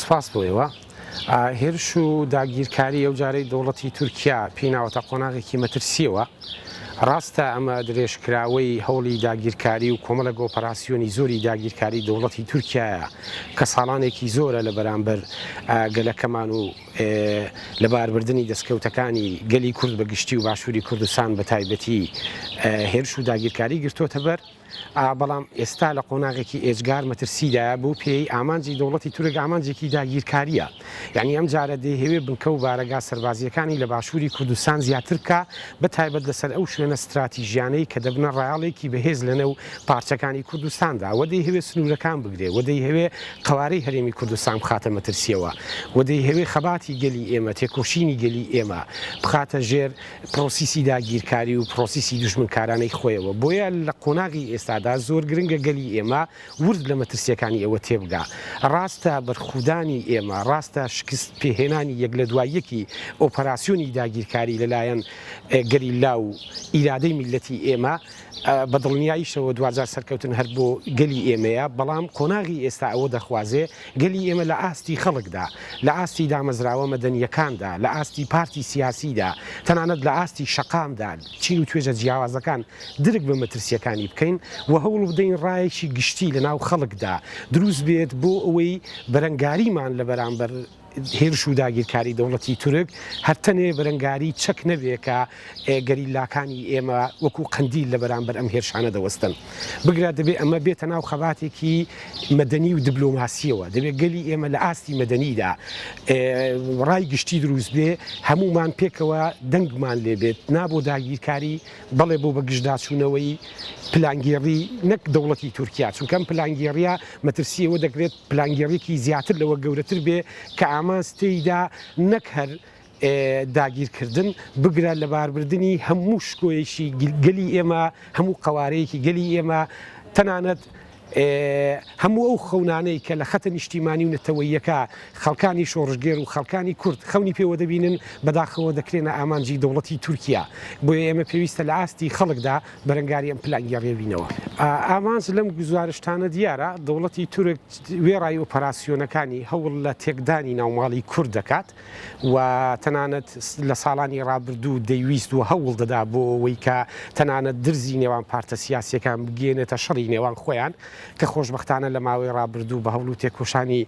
سپاس بۆ ئێوە. هێرش و داگیرکاری ئەو جارەی دەوڵەتی تورکیا پێی ناوەتە قۆناغێکی مەترسییەوە. ڕاستە ئەمە درێژکراوەی هەوڵی داگیرکاری و کۆمەڵێک ئۆپەراسیۆنی زۆری داگیرکاری دەوڵەتی تورکیایە کە ساڵانێکی زۆرە لە بەرامبەر گەلەکەمان و لەباربردنی دەستکەوتەکانی گەلی کورد بە گشتی و باشووری کوردستان بە تایبەتی هێرش و داگیرکاری گرتۆتە بەر. بەڵام ئێستا لە قۆناغێکی ئێجگار مەترسیدایە، بەو پێیەی ئامانجی دەوڵەتی تورک ئامانجێکی داگیرکارییە، یانی ئەم جارە دەیهەوێ بنکە و بارەگا سەربازییەکانی لە باشووری کوردستان زیاتر بکا، بە تایبەت لەسەر ئەو شوێنە ستراتیژیانەی کە دەبنە ڕایەڵێکی بەهێز لەنێو پارچەکانی کوردستاندا، وە دەیهەوێ سنوورەکان بگرێ، وە دەیهەوێ قەوارەی هەرێمی کوردستان بخاتە مەترسییەوە، وە دەیهەوێ خەباتی گەلی ئێمە، تێکۆشینی گەلی ئێمە بخاتە ژێر پرۆسیسی داگیرکاری و پرۆسیسی دوژمنکارانەی خۆیەوە، بۆیە لە قۆناغی ئێستادا زۆر گرنگە گەلی ئێمە ورد لە مەترسییەکانی ئەوە تێبگا. ڕاستە بەرخودانی ئێمە، ڕاستە شکست پێهێنانی یەک لە دوای یەکی ئۆپەراسیۆنی داگیرکاری لەلایەن گەریلا و ئیرادەی میللەتی ئێمە، بە دڵنیاییشەوە دواجار سەرکەوتن هەر بۆ گەلی ئێمەیە، بەڵام قۆناغی ئێستا ئەوە دەخوازێ گەلی ئێمە لە ئاستی خەڵکدا، لە ئاستی دامەزراوە مەدەنییەکاندا، لە ئاستی پارتی سیاسیدا، تەنانەت لە ئاستی شەقامدا، چین و توێژە جیاوازەکان درک بە مەترسییەکانی بکەین و هەوڵ بدەین ڕایەکی گشتی لە ناو خەڵکدا دروست بێت بۆ ئەوەی بەرەنگاریمان لە بەرامبەر هێرش و داگیرکاری دەوڵەتی تورک هەر تەنێ بەرەنگاری چەک نەبێ کە گەریلاکانی ئێمە وەکو قەندیل لە بەرامبەر ئەم هێرشانە دەوەستن. بگرە دەبێ ئەمە بێتە ناو خەباتێکی مەدەنی و دبلۆماسیەوە. دەبێ گەلی ئێمە لە ئاستی مەدەنیدا ڕای گشتی دروست بێ، هەموومان پێکەوە دەنگمان لێ بێت، نا بۆ داگیرکاری، بەڵێ بۆ بەگژداچوونەوەی پلانگێڕی نەک دەوڵەتی تورکیا، چونکە ئەم پلانگێڕیە مەترسی ئەوە دەکرێت پلانگێڕیەکی زیاتر لەوە گەورەتر بێ کە ئامانج تێیدا نەک هەر داگیرکردن، بگرە لەباربردنی هەموو شکۆیەکی گەلی ئێمە، هەموو قەوارەیەکی گەلی ئێمە، تەنانەت هەموو ئەو خەونانەی کە لە خەتە نیشتیمانی و نەتەوەییەکە خەڵکانی شۆڕشگێر و خەڵکانی کورد خەونی پێوە دەبینن، بەداخەوە دەکرێنە ئامانجی دەوڵەتی تورکیا. بۆیە ئێمە پێویستە لە ئاستی خەڵکدا بەرەنگاری ئەم پلانگێڕیە بینەوە. ئامانج لەم گوزارشتانە دیارە، دەوڵەتی تورک وێڕای ئۆپەراسیۆنەکانی هەوڵ لە تێکدانی ناوماڵی کورد دەکات و تەنانەت لە ساڵانی ڕابردوو دەیویست و هەوڵ دەدا بۆ ئەوەی کە تەنانەت درزی نێوان پارتە سیاسیەکان بگەیەنێتە شەڕی نێوان خۆیان کە خۆشبەختانە لە ماوەی ڕابردوو بە هەوڵ و تێکۆشانی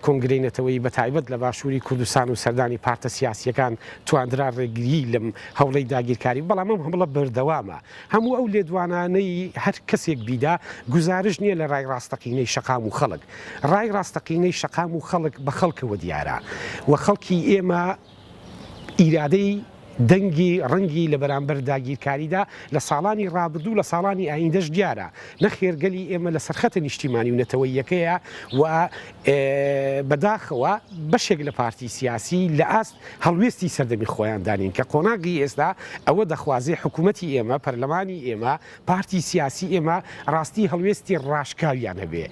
کۆنگرەی نەتەوەیی بە تایبەت لە باشووری کوردستان و سەردانی پارتە سیاسیەکان تواندرا ڕێگریی لەم هەوڵەی داگیرکاری، بەڵام ئەم هەوڵە بەردەوامە. هەموو ئەو لێدوانانەی هەر کەسێک بیدا گوزارش نییە لە ڕای ڕاستەقینەی شەقام و خەڵک. ڕای ڕاستەقینەی شەقام و خەڵک بە خەڵکەوە دیارە و خەڵکی ئێمە ئیرادەی دەنگی ڕەنگی لە بەرامبەر داگیرکاریدا لە ساڵانی ڕابردوو لە ساڵانی ئایندەش دیارە. نەخێر گەلی ئێمە لەسەر خەتە نیشتیمانی و نەتەوەییەکەیە و بەداخەوە بەشێک لە پارتی سیاسی لە ئاست هەڵوێستی سەردەمی خۆیان دانین کە قۆناغی ئێستا ئەوە دەخوازێ حکوومەتی ئێمە، پەرلەمانی ئێمە، پارتی سیاسی ئێمە ڕاستی هەڵوێستی ڕاشکاویان هەبێ.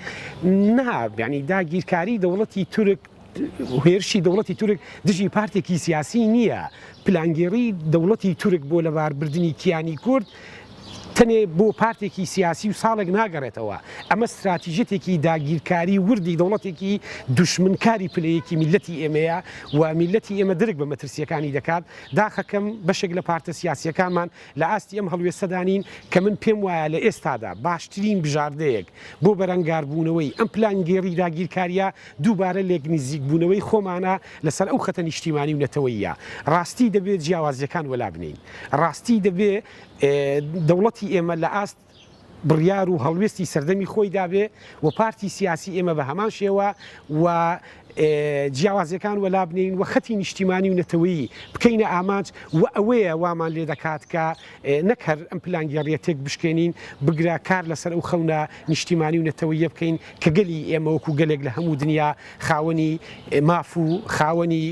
نا یانی داگیرکاری دەوڵەتی تورک هێرشی دەوڵەتی تورک دژی پارتێکی سیاسی نییە، پلانگێڕی دەوڵەتی تورک بۆ لەباربردنی کیانی کورد تەنێ بۆ پارتێکی سیاسی و ساڵێک ناگەڕێتەوە، ئەمە ستراتیژیەتێکی داگیرکاری وردی دەوڵەتێکی دوشمنکاری پلەیەکی میللەتی ئێمەیە و میللەتی ئێمە درک بە مەترسییەکانی دەکات، داخەکەم بەشێک لە پارتە سیاسییەکانمان لە ئاستی ئەم هەڵوێستەدا نین کە من پێم وایە لە ئێستادا باشترین بژاردەیەک بۆ بەرەنگاربوونەوەی ئەم پلانگێڕی داگیرکارییە دووبارە لێکنزیکبوونەوەی خۆمانە لەسەر ئەو خەتە نیشتیمانی و نەتەوەییە. ڕاستی دەبێ جیاوازییەکان وەلا بنێین. ڕاستی دەبێ دەوڵەتی ئێمە لە ئاست بڕیار و هەڵوێستی سەردەمی خۆیدا بێ و پارتی سیاسی ئێمە بە هەمان شێوە و جیاوازیەکان وەلا بنێین و خەتی نیشتیمانی و نەتەوەیی بکەینە ئامانج و ئەوەیە وامان لێ دەکات کە نەک هەر ئەم پلانگێڕیە تێک بشکێنین بگرە کار لەسەر ئەو خەونە نیشتیمانی و نەتەوەییە بکەین کە گەلی ئێمە وەکو گەلێک لە هەموو دنیا خاوەنی ماف و خاوەنی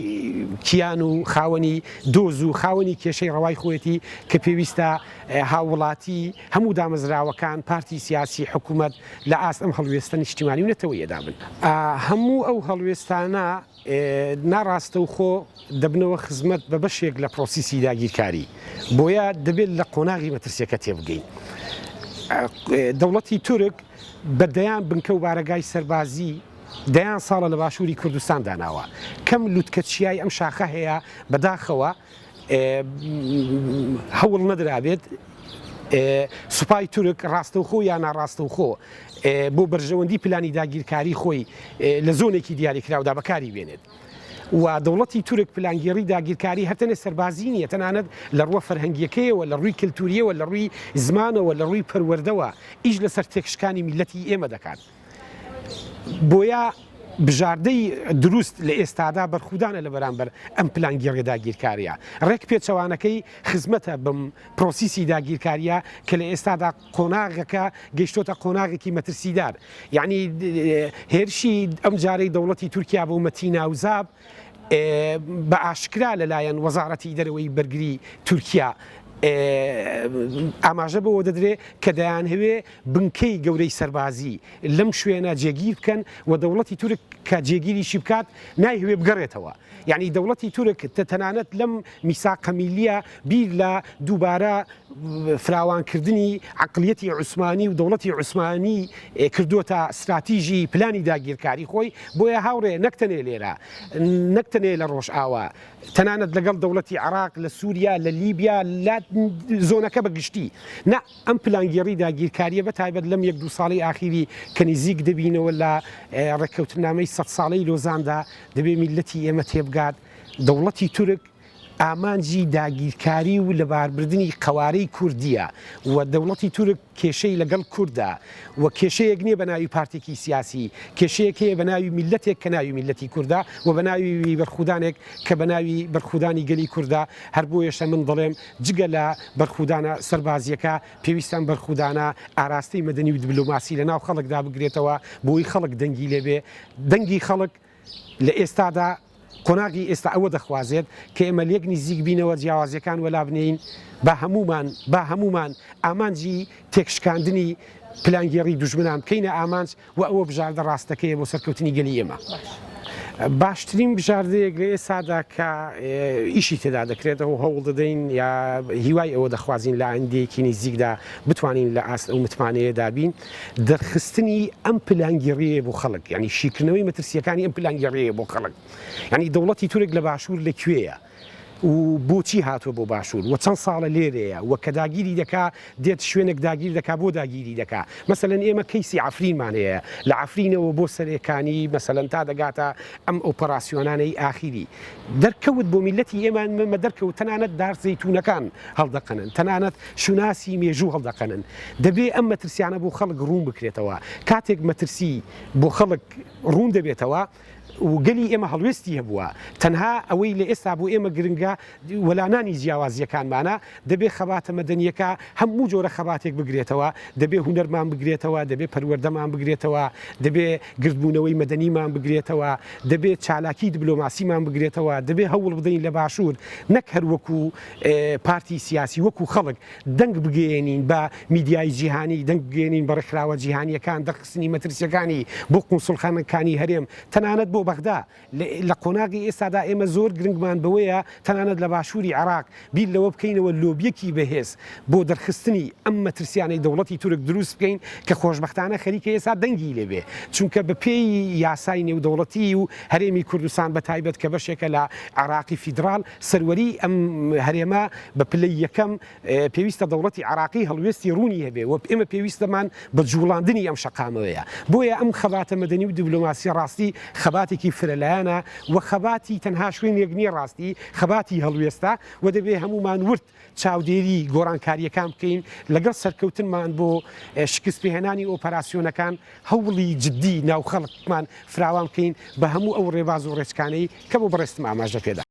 کیان و خاوەنی دۆز و خاوەنی کێشەی ڕەوای خۆیەتی کە پێویستە هاووڵاتی، هەموو دامەزراوەکان، پارتی سیاسی، حکومەت لە ئاست ئەم هەڵوێستە نیشتیمانی و نەتەوەییەدا بن. هەموو ئەو هەڵوێستانە ناڕاستەوخۆ دەبنەوە خزمەت بە بەشێک لە پرۆسیسی داگیرکاری. بۆیە دەبێت لە قۆناغی مەترسیەکە تێبگەین. دەوڵەتی تورک بە دەیان بنکە و بارەگای سەربازی دەیان ساڵە لە باشووری کوردستان داناوە. کەم لوتکە چیای ئەم شاخە هەیە بەداخەوە هەوڵ نەدرابێت سوپای تورک ڕاستەوخۆ یا ناڕاستەوخۆ بۆ بەرژەوەندی پلانی داگیرکاری خۆی لە زۆنێکی دیاریکراودا بەکاری بێنێت. و دەوڵەتی تورک پلانگێڕی داگیرکاری هەر تەنێ سەربازی نییە، تەنانەت لە ڕووە فەرهەنگییەکەیەوە، لە ڕووی کەلتوورییەوە، لە ڕووی زمانەوە، لە ڕووی پەروەردەوە ئیش لەسەر تێکشکانی میللەتی ئێمە دەکات. بۆیە بژاردەی دروست لە ئێستادا بەرخودانە لە بەرامبەر ئەم پلانگێڕیە داگیرکارییە. ڕێک پێچەوانەکەی خزمەتە بەم پرۆسیسی داگیرکارییە کە لە ئێستادا قۆناغەکە گەیشتۆتە قۆناغێکی مەترسیدار. یەعنی هێرشی ئەم جارەی دەوڵەتی تورکیا بۆ مەتینا و زاب بە ئاشکرا لەلایەن وەزارەتی دەرەوەی بەرگری تورکیا ئاماژە بەوە دەدرێ کە دەیانهەوێ بنکەی گەورەی سەربازی لەم شوێنە جێگیر بکەن و دەوڵەتی تورک کە جێگیریشی بکات نایهەوێ بگەڕێتەوە. یەعنی دەوڵەتی تورک تەنانەت لەم میساقە میللیە بیر لە دووبارە فراوانکردنی عەقڵیەتی عوسمانی و دەوڵەتی عوسمانی کردۆتە ستراتیژی پلانی داگیرکاری خۆی، بۆیە هاوڕێ نەک تەنێ لێرە، نەک تەنێ لە ڕۆژئاوا، تەنانەت لەگەڵ دەوڵەتی عێراق، لە سوریا، لە لیبیا، لە زۆنەکە بە گشتی، نا ئەم پلانگێڕی داگیرکاریە بە تایبەت لەم یەک دوو ساڵەی ئاخیری کە نیزیک دەبینەوە لە ڕێککەوتننامەی سەدساڵەی لۆزاندا، دەبێ میللەتی ئێمە تێبگات دەوڵەتی تورک ئامانجی داگیرکاری و لەباربردنی قەوارەی کوردییە و دەوڵەتی تورک کێشەی لەگەڵ کوردە و کێشەیەک نییە بە ناوی پارتێکی سیاسی، کێشەیەک هەیە بە ناوی میللەتێک کە ناوی میللەتی کوردە و بە ناوی بەرخودانێک کە بە ناوی بەرخودانی گەلی کوردە، هەر بۆیەشە من دەڵێم جگە لە بەرخودانە سەربازییەکە پێویستە ئەم بەرخودانە ئاراستەی مەدەنی و دبلۆماسی لە ناو خەڵکدا بگرێتەوە بۆی خەڵک دەنگی لێبێ، دەنگی خەڵک لە ئێستادا قۆناغی ئێستا ئەوە دەخوازێت کە ئێمە لێک نیزیک بینەوە جیاوازیەکان وەلا بنێین با هەموومان با هەموومان ئامانجی تێکشکاندنی پلانگێڕی دوژمنان بکەینە ئامانج و ئەوە بژاردە ڕاستەکەیە بۆ سەرکەوتنی گەلی ئێمە. باشترین بژاردەیەک لە ئێستادا کە ئیشی تێدا دەکرێت و هەوڵ دەدەین یا هیوای ئەوە دەخوازین لە ئایندەیەکی نیزیکدا بتوانین لە ئاست ئەو متمانەیەدا بین دەرخستنی ئەم پلانگێڕییە بۆ خەڵک، یانی شیکردنەوەی مەترسییەکانی ئەم پلانگێڕییە بۆ خەڵک، یانی دەوڵەتی تورک لە باشوور لە کوێیە و بۆچی هاتووە بۆ باشوور و چەند ساڵە لێرەیە و کە داگیری دەکا دێت شوێنێک داگیر دەکا بۆ داگیری دەکا مەسەلەن ئێمە کەیسی عەفرینمان هەیە لە عەفرینەوە بۆ سەرێکانی مەسەلەن تا دەگاتە ئەم ئۆپەراسیۆنانەی ئاخیری دەرکەوت بۆ میللەتی ئێمە مە دەرکەوت تەنانەت دار زەیتوونەکان هەڵدەقەنن، تەنانەت شوناسی مێژوو هەڵدەقەنن. دەبێ ئەم مەترسیانە بۆ خەڵک ڕوون بکرێتەوە. کاتێک مەترسی بۆ خەڵک ڕوون دەبێتەوە و گەلی ئێمە هەڵوێستی هەبووە، تەنها ئەوەی لە ئێستا بۆ ئێمە گرنگە وەلانانی جیاوازییەکانمانە، دەبێ خەباتە مەدەنییەکە هەموو جۆرە خەباتێک بگرێتەوە، دەبێ هونەرمان بگرێتەوە، دەبێ پەروەردەمان بگرێتەوە، دەبێ گردبوونەوەی مەدەنیمان بگرێتەوە، دەبێ چالاکی دبلۆماسیمان بگرێتەوە، دەبێ هەوڵ بدەین لە باشوور نەک هەر وەکو پارتی سیاسی وەکو خەڵک دەنگ بگەیەنین بە میدیای جیهانی، دەنگ بگەیەنین بە ڕێکخراوە جیهانییەکان، دەرخستنی مەترسییەکانی بۆ قونسوڵخانەکانی هەرێم، تەنانەت بۆ بەغدا. لە قۆناغی ئێستادا ئێمە زۆر گرنگمان بەوەیە تەنانەت لە باشووری عێراق بیر لەوە بکەینەوە لۆبیەکی بەهێز بۆ دەرخستنی ئەم مەترسیانەی دەوڵەتی تورک دروست بکەین کە خۆشبەختانە خەریکە ئێستا دەنگی لێ بێ چونکە بە پێی یاسای نێودەوڵەتی و هەرێمی کوردستان بە تایبەت کە بەشێکە لە عێراقی فیدراڵ سەروەری ئەم هەرێمە بە پلەی یەکەم پێویستە دەوڵەتی عێراقی هەڵوێستی ڕوونی هەبێ و ئێمە پێویستەمان بە جوڵاندنی ئەم شەقامەوەیە. بۆیە ئەم خەباتە مەدەنی و دیبلۆماسیە ڕاستی خەباتێکی فرەلایەنە و خەباتی تەنها شوێنێک نییە ڕاستی خەباتی هەڵوێستە و دەبێ هەموومان ورد چاودێری گۆڕانکارییەکان بکەین لەگەڵ سەرکەوتنمان بۆ شکستپێهێنانی ئۆپەراسیۆنەکان هەوڵی جدی ناو خەڵکمان فراوان بکەین بە هەموو ئەو ڕێباز و ڕێچکانەی کە بۆ بەڕێزتم ئاماژە پێدا.